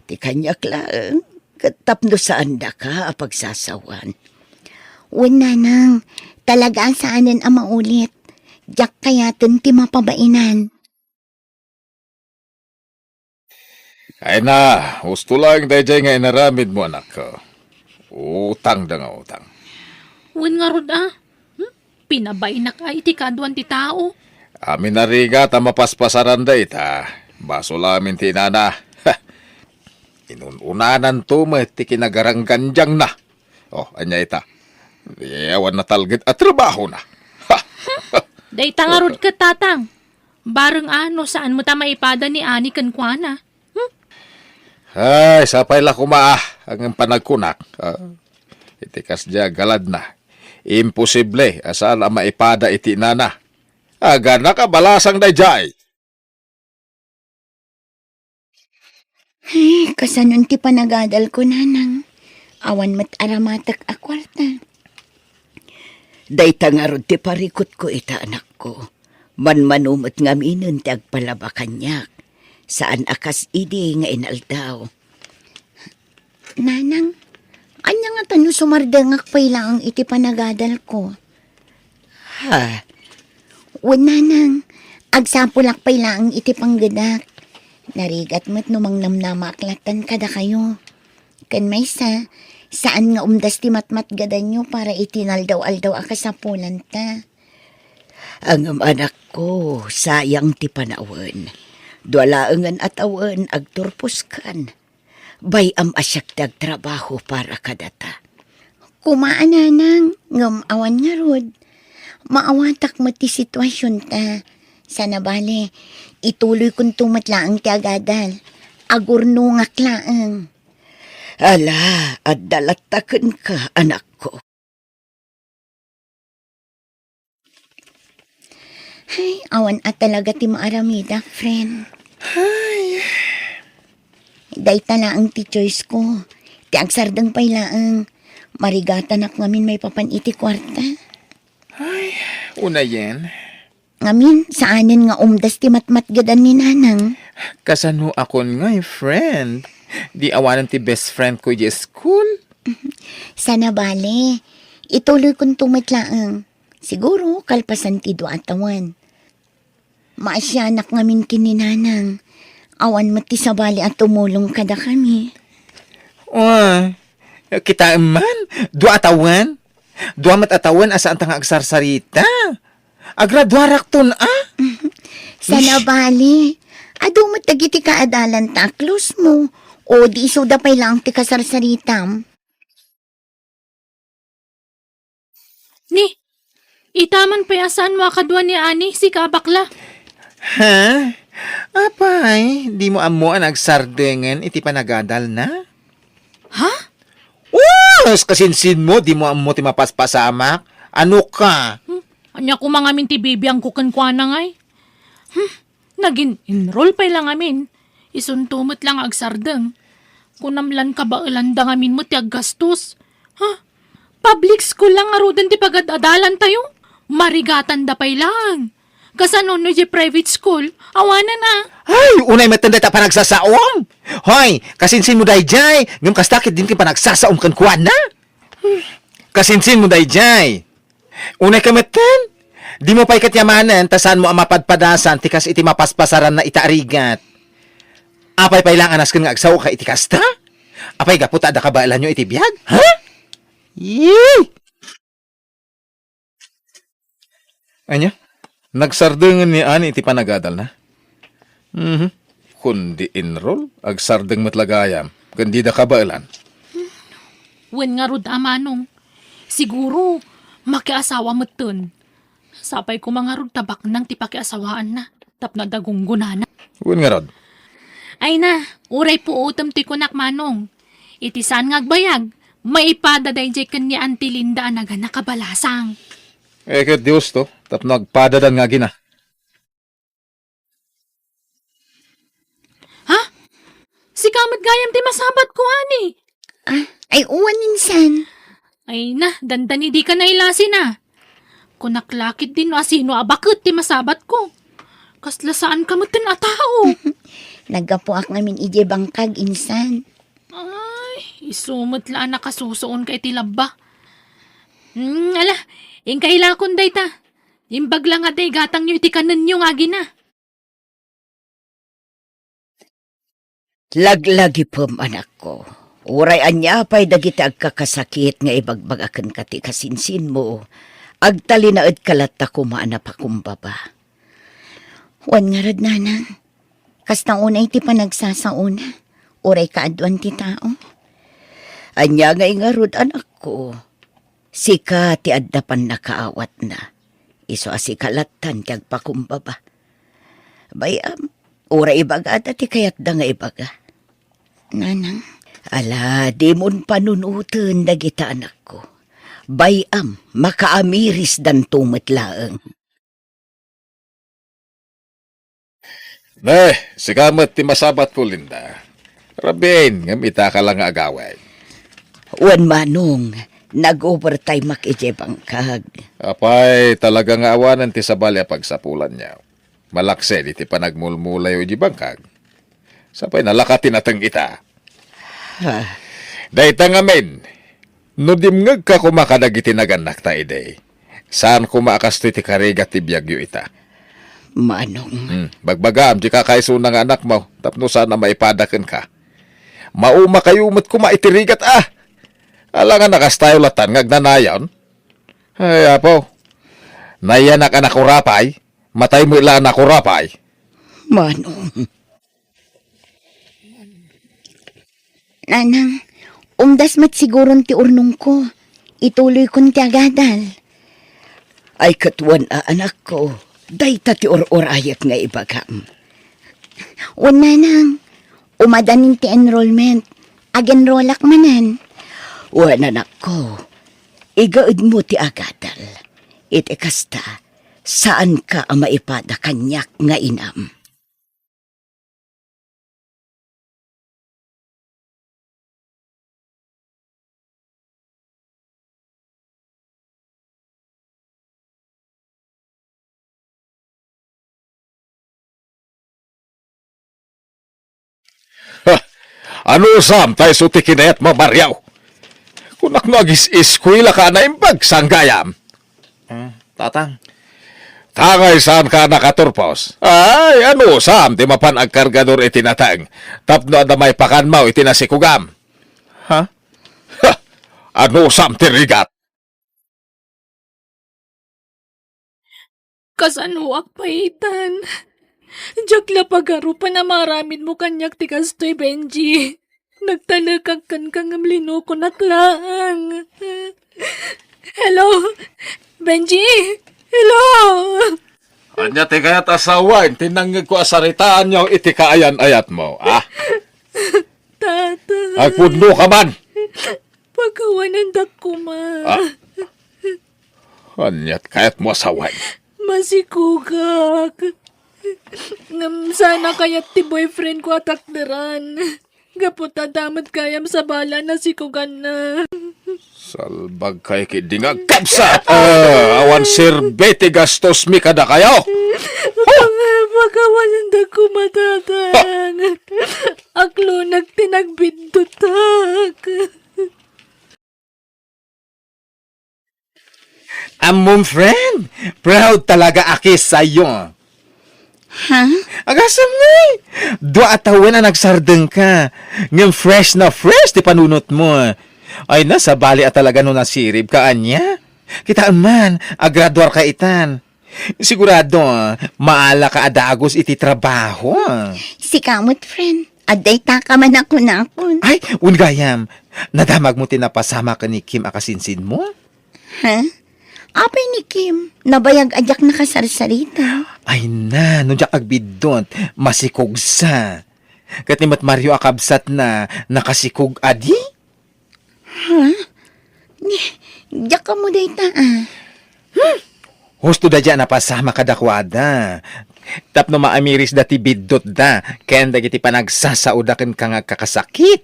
Ti kaniak laeng, ket tapno saandaka a pagsasawan. Wen, Nanang, talaga a saanen a maulit. Diak kayaten ti mapabainan. Ay na, husto laeng daydiay nga inaramidmo, anakko. Utangda nga utang. Wen ngarud a, hmm? Pinabainak a iti kaduan ti tao. Amin a rigat a mapaspasaranda ita, basol amin ti inana. Inun-unananto met ti kinagaranggandiangna. Oh, ania ita? Di awan natalged a trabahona. Dayta ngarud ket, Tatang. Bareng a no saan met a maipada ni Ani kenkuana. Hmm? Ay, sapay la koma, ah, ang panagkunak. Ah, iti kasdiay a galadna, imposible a saan a maipada iti inana. Agana kabalasang daydiay. Ay, kasanon ti panagadalko, Nanang? Awan met aramatek a kuarta. Dayta ngarud ti parikutko ita, anakko. Manmano met ngaminen ti agpalaba kaniak. Saan a kas idi nga inaldaw. Nanang, ania ngata no sumardengak pay laeng iti panagadalko? Ha? Wen, Nanang, agsapulak pay laeng iti panggedak. Narigat met no mangnamnamaak lattan kadakayo. Ken maysa, saan nga umdas ti matmatgedanyo para iti naldaw-aldaw a kasapulanta. Ngem, anakko, sayang ti panawen. Dua laengen a tawen agturposkan. Bay-am a siak ti agtrabaho para kadata. Koma a, Nanang, ngem awan ngarud. Maawatak met ti situasionta. Sana bale, ituloykonto met laeng ti agadal. Agurnongak laeng. Ala, adda latta kenka, anakko. Ay, awan a talaga ti maaramidak, friend. Ay. Dayta laeng ti choice ko. Ti agsardeng pay laeng. Marigatanak ngamin maipapan iti kuarta. Ay, unayen. Ngamin, saanen nga umdas ti matmatgedan ni Nanang. Kasano akon ngay, friend? Di awanen ti best friend ko idiay school? Sana bale, ituloykonto met laeng. Siguro, kalpasan ti dua a tawen. Maasianak ngamin ken ni Nanang. Awan met ti sabali a tumulong kadakami. Uy, kitaem man, dua a tawen. Dua met a tawen a saanta nga agsarsarita. Agraduarakton a? Sana bale. Adu met dagiti kaadalanta a close mo. O di isuda pay laeng ti kasarsaritam. Ni, ita man pay a saanmo a kadua ni Ani, sika a bakla. Ha? Apay, dimo ammo a nagsardengen iti panagadalna? Ha? Us, kasinsinmo, dimo ammo ti mapaspasamak? Ano ka? Hmm, ania koma ngamin ti bibiangko kenkuana ngay? Hmm, nagin-enroll pay la ngamin. Isunto met la nga agsardeng. Kunam lan kabaelanda ngamin met ti aggastos. Ha? Public school la ngaruden ti pagad-adalantayo. Marigatanda pay laeng. Kasano no idiay private school? Awanen a. Ay, unay metten dayta panagsasaom. Hoy, kasinsinmo daydiay, ngem kasta ket dinka panagsasaom kenkuana? Kasinsinmo daydiay. Unay ka metten, dimo pay ket yamanen ta saanmo a mapadpadasan ti kas iti mapaspasaranna ita a rigat. Apay pay laeng a nasken nga agsaoka iti kasta? Apay gapu ta adda kabaelanyo iti biag? Ha? Yee! Ania? Nagsardengen ni Ani iti panagadalna? Mhm. Kundi enroll, agsardeng met la gayam, ken dida kabaelan. Wen ngarud a manong, siguro, makiasawa metten. Sapay koma ngarud ta baknang ti pakiasawaanna tapno adda gunggonana. Wen ngarud. Ay na, uray puotem ti kunak, manong. Iti saan nga agbayag, maipada daydiay ken ni Auntie Linda a nagana kabalasang. Eh, ket Dios to, tapno agpadadan nga agina. Ha? Sika met gayam ti masabatko, ani. Ah, ay, wen, insan. Ay na, dandani dika nailasin, a. Kunak la ketdin no asino a baket ti masabatko. Kasla saanka metten a tao. Naggapuak ngamin idiay bangkag, insan. Ay, isu met la a nakasusuonka iti labba. Hmm, ala, inka ilakon dayta. Imbag la nga dayta igatangyo iti kanenyo nga agina. Laglagipem, anakko. Uray ania pay dagiti agkakasakit nga ibagbagakenka ti kasinsinmo, agtalinaedka latta koma a napakumbaba. Wen ngarud, nanang, kasta unay ti panagsasaona, uray kaaduan ti tao. Ania ngay ngarud, anakko? Sika ti adda pannakaawatna. Isu a sika lattan ti agpakumbaba. Bay-am, uray ibagada ti kayatda nga ibaga. Nanang. Ala, dimon panunoten dagita anakko. Bay-am, makaamirisdanto met laeng. Ne, sika met ti masabatko, Linda. Rabiin, ngem itaka la nga agawid. Wen, manong, nag-overtime-ak idiay bangkag. Apay, talaga nga awanen ti sabali a pagsapulanyo. Malaksid iti panagmulmulayo idiay bangkag. Sapay nalaka ti nateng ita. Ah. Dayta ngamin, no dimngegka koma kadagiti nagannakta idi, saan koma a kastoy ti karigat ti biagyo ita. Manong. Hmm, bagbagam, di ka kaisuna nga anakmo, tapno saan a maipada kenka. Maumakayo met koma iti rigat, a. Alangan a kastayo lattan nga agnanayon. Ay, apo. Nayanak a nakurapay, matay met la a nakurapay. Manong. Nanang, umdas met siguron ti urnongko. Ituloykon ti agadal. Ay, ket wen a, anakko, dayta ti ur-urayek nga ibagam. Wen, nanang, umadanin ti enrollment. Ag-enrollak manen. Wen, anakko, igaedmo ti agadal. Iti kasta, saanka a maipada kaniak nga inam. Ha! Anusam ta isu ti kinayatmo, Mario? Kunak no agis-iskuelaka a naimbag, saan gayam? Ah, Tatang. Tangay saanka a nakaturpos. Ay, anusam ti mapan agkargador iti nateng tapno adda maipakanmo iti nasikogam? Ha? Ha! Anusam ti rigat? Kasanoak pay itan? Diak la pagarupan a maaramidmo kaniak ti kastoy, Benji. Nagtalekak kenka ngem linokonak laeng. Hello? Benji? Hello? Ania ti kayat a sawen ti nangngegko a saritaanyo iti kaayan-ayatmo, a? Tata. Agpudno ka man! Pakawanendak koma. Ah. Ania ti kayatmo a sawen? Masikogak. Ngem saan a kayat ti boyfriend ko a takderan. Gapu ta adda met gayam sabali a nasikoganna. Salbagkayo ketdi nga agkabsat! Ah, awan serbi ti gastosmi kadakayo! Pakawanendak koma, Tatang. Aklonak ti nagbiddutak. Ammom, friend, proud talaga aki sayo. Ha? Agasem ngay! Dua a tawen a nagsardengka. Ngem fresh na fresh ti panunotmo. Ay na, sabali a talaga no nasiribka, ania? Kitaem man, agraduarka itan. Sigurado, maalaka a dagus iti trabaho. Sika met, friend. Adda itaka man a kunakon. Ay, wen gayam, nadamagmo ti napasamak ken ni Kim a kasinsinmo? Ha? Apay ni Kim? Nabayag a diak nakasarsarita. Ay na, no diak agbiddut, masikogsa. Ket ni met Mario a kabsatna, nakasikog adi? Ha? Ni, diak ammo dayta, a. Hmm. Husto daydiay a napasamak kadakuada. Tapno maamirisda ti biddutda ken dagiti panagsasaoda kenka nga agkakasakit.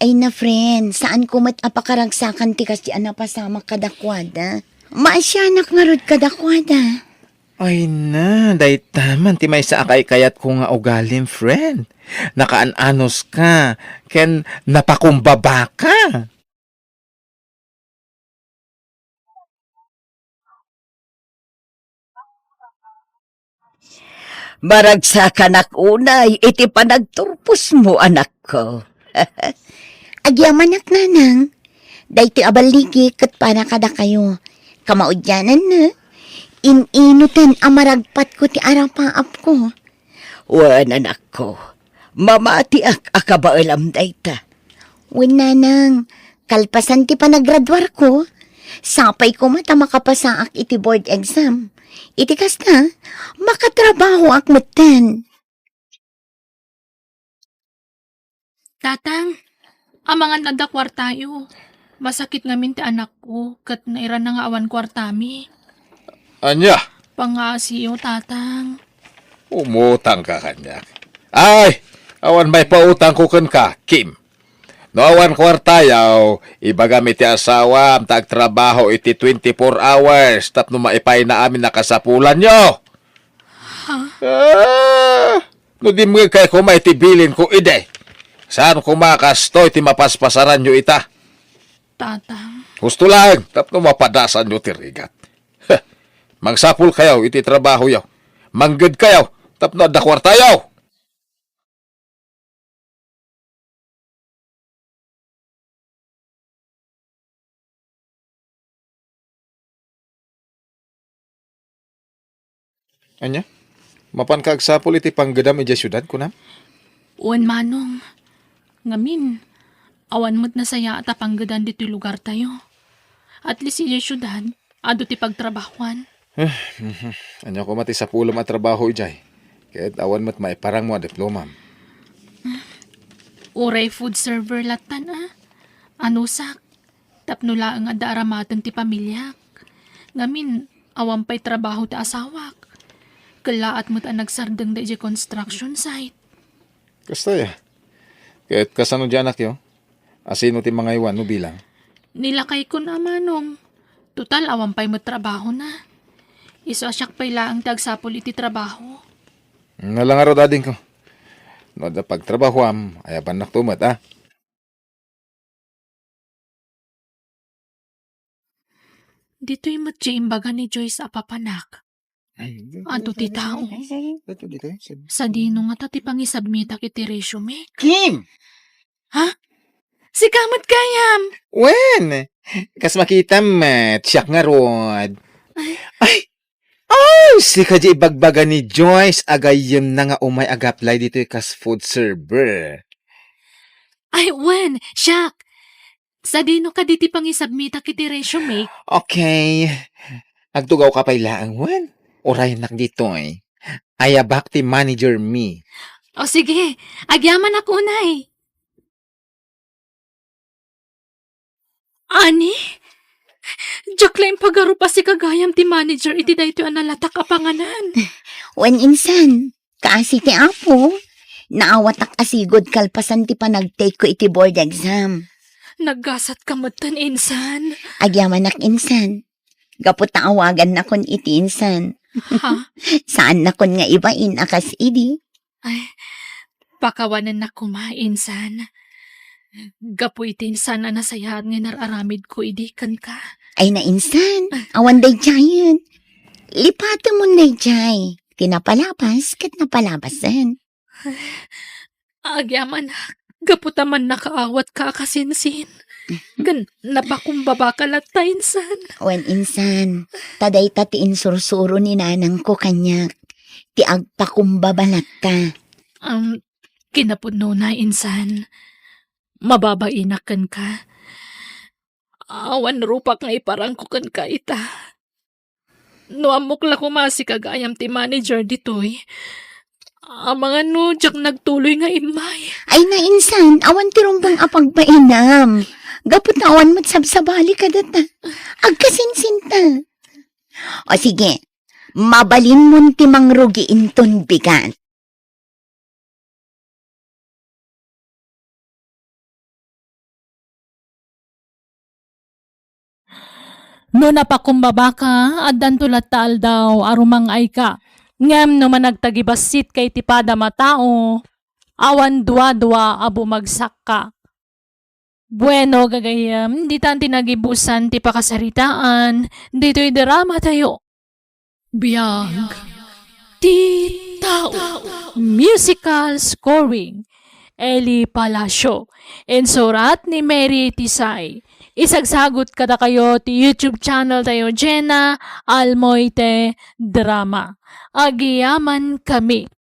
Ay na, friend, saanko met a pakaragsakan ti kasdi a napasamak kadakuada. Maasianak ngarud kadakuada. Ay na, dayta man ti maysa a kaikayatko nga ugalim, friend. Nakaan-anos ka, ken napakumbaba ka. Maragsakanak unay iti panagturposmo, anakko. Agyamanak, nanang. Daytoy a balligi ket para kadakayo. Kamaudiananna, in-inuten a maragpatko ti arapaapko. Wen, anakko, mamatiak a kabaelam dayta. Wen, nanang, kalpasan ti panagraduarko, sapay koma ta makapasaak iti board exam. Iti kasta, makatrabahoak metten. Tatang, amangan adda kuartayo. Masakit ngamin ti anakko, ket nairana nga awan kuartami. Ania? Pangaasiyo, Tatang. Umutangka kaniak. Ay, awan maipautangko kenka, Kim. No awan kuartayo, ibagam iti asawam ta agtrabaho iti twenty-four hours tapno maipayna amin a kasapulanyo. Ha? Ah, no dimngegkayo koma iti bilinko idi, saan koma kastoy ti mapaspasaranyo ita. Tatang. Husto laeng tapno mapadasanyo ti rigat. Mangsapulkayo iti trabahoyo. Manggedkayo tapno adda kuartayo. Ania? Mapanka agsapul iti panggedam idiay siudad, kunam? Wen, Manong. Ngamin, awan met nasayaat a panggedan ditoy lugartayo. At least idiay siudad, adu ti pagtrabahoan. Eh, mhm. Ania koma ti sapulem a trabaho idiay? Ket awan met maiparangmo a diplomam. Uray food server lattan, a. Anusak, tapno laeng adda aramaten ti pamiliak. Ngamin, awan pay trabaho ti asawak. Kellaat met a nagsardengda idiay construction site. Kasta ya. Ket kasano diay anakyo? Asino ti mangaywan no bilang? Ni lakaykon a, Manong. Total, awan pay met trabahona. Isu a siak pay laeng ti agsapul iti trabaho. Nala ngarud, adingko. No adda pagtrabahoam, ayabannakto met, a? Ditoy met ti imbaga ni Joyce a papanak. Ay, adu ti tao. Ay, ay, ay, adu ti tao. Sadino ngata ti pangisubmitak iti resume? Kim! Ha? Sika met gayam! Wen! Kas makitam met, siak ngarud. Ay. Ay! Ay, sika diay ibagbaga ni Joyce a gayyemna nga umay ag-apply ditoy kas food server. Ay, wen, siak. Sadino kadi ti pangisubmitak iti resume? Okay. Agtugawka pay laeng, wen? Urayennak ditoy. Ayabak ti manager mi. O sige, agyamanak unay. Ani? Diak la impagarup a sika gayam ti manager iti daytoy a nalatak a panganan. Wen insan, kaasi ti Apo, naawatak a sigud kalpasan ti panagtake ko iti board exam. Naggasatka metten, insan. Agyamanak, insan. Gapu ta awagannakon iti insan. Ha? Saannakon nga ibain a kas idi. Ay, pakawanennak koma, insan. Gapu iti insan a nasayaat nga inar-aramidko idi kenka. Ay na, insan, awan daydiayen. Lipatemon daydiay. Ti napalabas ket napalabasen. Agyamanak, gapu ta mannakaawatka a kasinsin. Ken napakumbabaka latta, insan. Wen, insan, ta dayta ti insursuro ni nanangko kaniak, ti agpakumbaba latta. Um, kinapudnona, insan. Mababainak kenka. Awan rupak nga iparangko kenka ita. No ammok la koma a sika gayam ti manager ditoy, amangan no diak nagtuloy nga immay. Ay na, insan, awan ti rumbeng a pagbainam. Gapu ta awan met sabsabali kadata. Agkasinsinta. O sige, Mabalinmon ti mangrugi inton bigat. No napakumbabaka, addanto latta aldaw a rumang-ayka. Ngem no managtagibassit ka iti padam a tao, awan duadua a bumagsakka. Bueno, gagayyem, ditan ti nagibusan ti pakasaritaan ditoy drama tayo. Biag ti tao. Musical scoring, Eli Palacio. Insurat ni Mary Tisay. Isagsagut kadakayo ti YouTube channel tayo, Jenna Almoite Drama. Agyamankami.